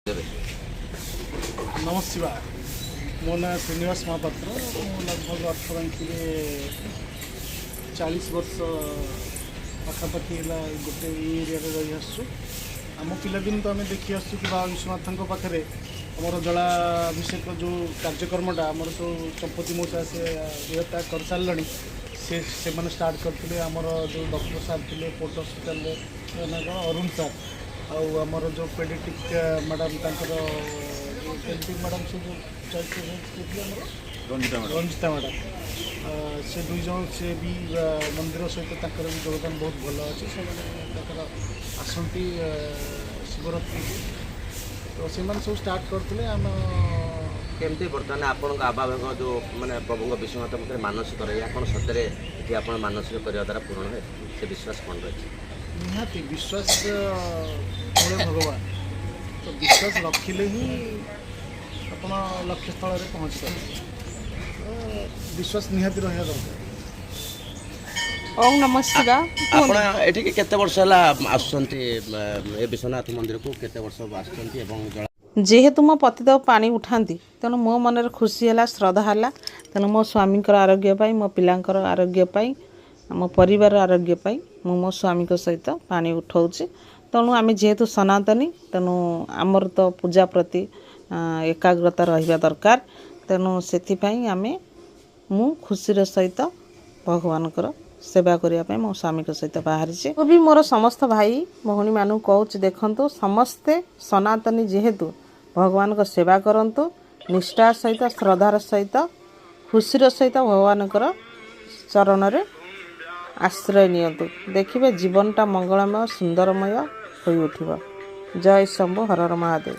ଦେବେ। ନମ ଶିବାୟ। ମୋ ନାଁ ଶ୍ରୀନିବାସ ମହାପାତ୍ର। ମୁଁ ଲଗଭଗ ଅଠରବାଙ୍କିରେ 40 ବର୍ଷ ପାଖାପାଖି ହେଲା ଗୋଟେ ଏଇ ଏରିଆରେ ରହି ଆସୁଛୁ। ଆମ ପିଲାଦିନ ତ ଆମେ ଦେଖି ଆସୁଛୁ କି ବାବା ବିଶ୍ୱନାଥଙ୍କ ପାଖରେ ଆମର ଜଳାଭିଷେକ ଯେଉଁ କାର୍ଯ୍ୟକ୍ରମଟା, ଆମର ସବୁ ଚମ୍ପତି ମଉସା, ସେ ଦେହତ୍ୟାଗ କରିସାରିଲେଣି, ସେମାନେ ଷ୍ଟାର୍ଟ କରିଥିଲେ। ଆମର ଯେଉଁ ଡକ୍ଟର ସାର୍ ଥିଲେ ପୋର୍ଟ ହସ୍ପିଟାଲରେ, ନା କ'ଣ, ଅରୁଣ ସାର୍, ଆଉ ଆମର ଯେଉଁ ପେଡ଼ିଆଟ୍ରିକ୍ ମ୍ୟାଡ଼ାମ୍, ତାଙ୍କର ଯେଉଁ ପେଡ଼ିଆଟ୍ରିକ୍ ମ୍ୟାଡ଼ାମ୍, ସେ ଯେଉଁ ଥିଲେ ଆମର ରଞ୍ଜିତା ମ୍ୟାଡ଼ାମ୍, ସେ ଦୁଇ ଜଣ, ସେ ବି ମନ୍ଦିର ସହିତ ତାଙ୍କର ବି ଯୋଗଦାନ ବହୁତ ଭଲ ଅଛି। ସେମାନେ ତାଙ୍କର ଆସନ୍ତି ଶିବରାତ୍ରିକୁ, ତ ସେମାନେ ସବୁ ଷ୍ଟାର୍ଟ କରିଥିଲେ ଆମ କେମିତି ବର୍ତ୍ତମାନ ଆପଣଙ୍କ ଆବାହକ ଯେଉଁ ମାନେ ପ୍ରଭୁଙ୍କ ବିଶ୍ୱନାଥ ପାଖରେ ମାନସିକ ରହି, ଆପଣ ସତରେ ଏଠି ଆପଣ ମାନସିକ କରିବା ଦ୍ୱାରା ପୂରଣ ହୁଏ, ସେ ବିଶ୍ୱାସ କ'ଣ ରହିଛି? ନିହାତି ବିଶ୍ୱାସ ମୂଳେ ଭଗବାନ। ତ ବିଶ୍ୱାସ ରଖିଲେ ହିଁ ଆପଣ ଲକ୍ଷ୍ୟସ୍ଥଳରେ ପହଞ୍ଚିପାରିବେ। ତ ବିଶ୍ୱାସ ନିହାତି ରହିବା ଦରକାର। ଓಂ ନମ ଶିବାୟ। ଆପଣ ଏଠିକି କେତେ ବର୍ଷ ହେଲା ଆସୁଛନ୍ତି? ଏ ବିଶ୍ୱନାଥ ମନ୍ଦିରକୁ କେତେ ବର୍ଷ ଆସୁଛନ୍ତି ଏବଂ ଜଳ ଯେହେତୁ ମୋ ପତିଦେବ ପାଣି ଉଠାନ୍ତି, ତେଣୁ ମୋ ମନରେ ଖୁସି ହେଲା, ଶ୍ରଦ୍ଧା ହେଲା। ତେଣୁ ମୋ ସ୍ୱାମୀଙ୍କର ଆରୋଗ୍ୟ ପାଇଁ, ମୋ ପିଲାଙ୍କର ଆରୋଗ୍ୟ ପାଇଁ, ମୋ ପରିବାରର ଆରୋଗ୍ୟ ପାଇଁ ମୁଁ ମୋ ସ୍ୱାମୀଙ୍କ ସହିତ ପାଣି ଉଠାଉଛି। ତେଣୁ ଆମେ ଯେହେତୁ ସନାତନୀ, ତେଣୁ ଆମର ତ ପୂଜା ପ୍ରତି ଏକାଗ୍ରତା ରହିବା ଦରକାର। ତେଣୁ ସେଥିପାଇଁ ମୁଁ ଖୁସିର ସହିତ ଭଗବାନଙ୍କର ସେବା କରିବା ପାଇଁ ମୋ ସ୍ୱାମୀଙ୍କ ସହିତ ବାହାରିଛି। ମୁଁ ବି ମୋର ସମସ୍ତ ଭାଇ ଭଉଣୀମାନଙ୍କୁ କହୁଛି, ଦେଖନ୍ତୁ, ସମସ୍ତେ ସନାତନୀ ଯେହେତୁ ଭଗବାନଙ୍କ ସେବା କରନ୍ତୁ ନିଷ୍ଠା ସହିତ, ଶ୍ରଦ୍ଧାର ସହିତ, ଖୁସିର ସହିତ ଭଗବାନଙ୍କର ଚରଣରେ ଆଶ୍ରୟ ନିଅନ୍ତୁ। ଦେଖିବେ, ଜୀବନଟା ମଙ୍ଗଳମୟ, ସୁନ୍ଦରମୟ ହୋଇଉଠିବ। ଜୟ ଶମ୍ଭୁ, ହର ହର ମହାଦେବ।